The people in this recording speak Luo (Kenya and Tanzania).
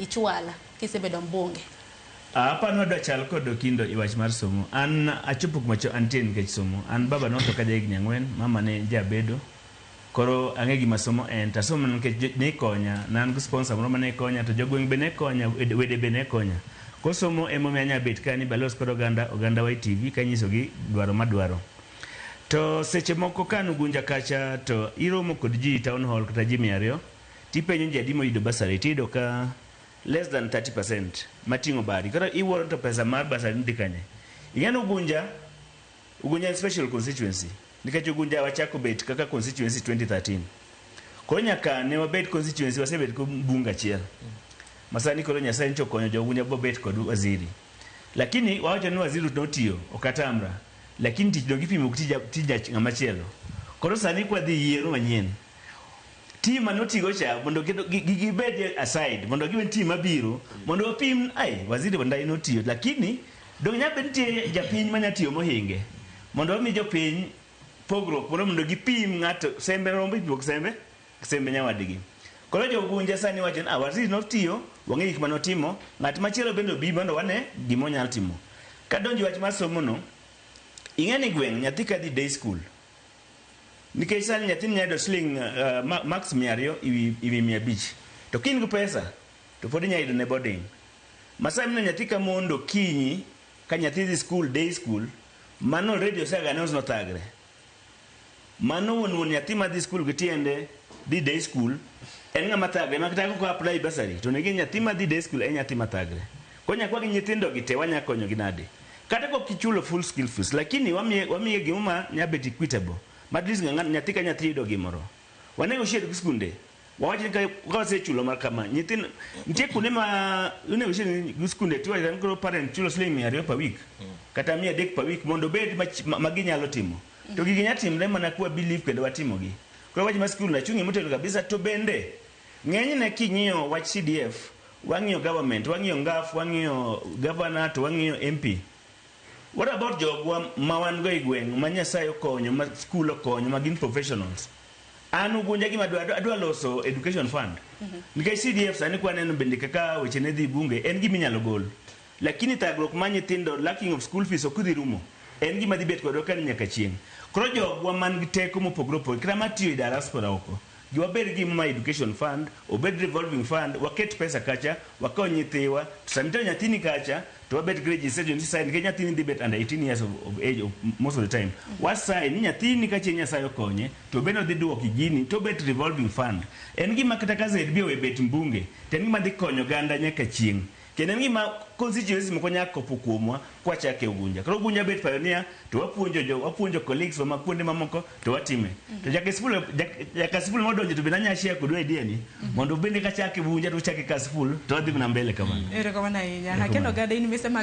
ichwala kisebedo mbunge? Aparo ni wadwa chal kod Okindo e wach mar somo. An achopo kuma antie nikech somo. An baba notho ka ja higni 4, mama ne jabedo. Koro ang'e gima somo en. To asomo nikech ne ikonya. Ne an gi sponsor moro mane konya, to jogweng' be ne konya, wede be ne konya. Koro somo emomiyo anya bet ka ni balos kod oganda wa e TV kanyisogi dwaro madwaro. To seche moko ka an Ugunja kacha to iromo kod ji town hall kata ji 200, tipenjo ji adi moyudo bursary, tiyudo ka less than 30% mating'o badi. Koro iwuoro to pesa mar bursary dhi kanye? Ing'e ni Ugunja, Ugunja en special constituency. Nikech Ugunja wachako bet kaka constituency 2013. Koro nyaka ne wabed constituency wasebet kod mbunge achiel. Masani koro Nyasaye nyocha okonyo jo Ugunja bobet kod waziri. Lakini wawacho ni waziri notiyo, ok atamra. Lakini tich donge ipimo gi tij ng'ama chielo. Koro sani kwa dhi yiero manyien, team mane otigo cha mondo gibed aside mondo giwe team mabiro mondo wapim ai waziri Wandayi notiyo, lakini dong nyaka bed nitie japiny manya tiyo mohinge mondo wami jopiny pogruok moro mondo gipim ng'ato sembe rombo ipimo gi sembe nyawadgi. Koro jo Ugunja sani wacho ni waziri notiyo, wang'e gik mane otimo, ng'at machielo bende obi mondo wane gima onyalo timo. Kadonjo wach mar somo no, ing'e ni gweng' nyathi kadhi day school nikech sani nyathi nyalo yudo siling max 200 ewi 500, to ka in gi pesa to pod inyalo yudo ne boarding. Masani mineno nyathi ka mondo kinyi ka nyathi dhi school day school, mano already osega announce nothagre. Mano wuon wuon nyathi madhi school gi tiende dhi day school en ng'ama thagre ma kata koko apply bursary to negi nyathi madhi day school en nyathi mathagre. Koro nyaka wagi nyithindo gi te wanya konyo gi nade? Kata kok ichulo full school fees, lakini wamiye gimo ma nya bet equitable. Ma at least nyathi ka nyathi yudo gimoro. Wanego share gi skunde. Wawach ni ka wasechulo mar kama, nyithindo nitie kuonde ma onego share gi skunde tiwacho ni koro parent chulo siling 200 per week kata 300 per week mondo obed ma ginyalo timo. To gigi nya timre mana kwa believe kendo watimogi. Koro wach mar skul nachung'ie motegno kabisa. To bende ng'enyne king'iyo wach CDF, wang'iyo government, wang'iyo NGAF, wang'iyo governor, to wang'iyo MP. What about jogwa ma wan go e gweng' ma Nyasaye okonyo, ma skul okonyo, ma gin professionals? An Ugunja gima adwa loso education fund. Nikech CDF sani kwa neno bende kaka weche ne dhi bunge en gima inyalo gol. Lakini thagruok ma nyithindo lacking of school fees ok dhi rumo. En gima dhi bet kodwa ka nyaka chieng'. Koro jogwa man gi teko mopogore opogore kata matiyo e diaspora oko, giwabed gi ma education fund, obed revolving fund, waket pesa kacha, wakony nyithiwa, to sama itero nyathini kacha, to wabet gi registration ti sign nikech nyathini dhi bet under 18 years of age most of the time. Wa sign ni nyathini ka chieng' Nyasaye okonye, to bende odhi duoki gini, to obet revolving fund. En gima kata ka ZB owe bet mbunge, to en gima dhi konyo oganda nyaka chieng'. Kendo en gima constituencies moko nyaka kopo kuomwa kwachake Ugunja. Koro Ugunja bet pioneer, to wapuonjo colleagues wa ma kuonde mamoko to watime. To jaka school modonjo to bende anya share kodu idea ni mondo bende kachake Ugunja to uchake Kasipul to wadhi mana mbele kamano. Erokamano ahinya. Akeno oganda in mise mage.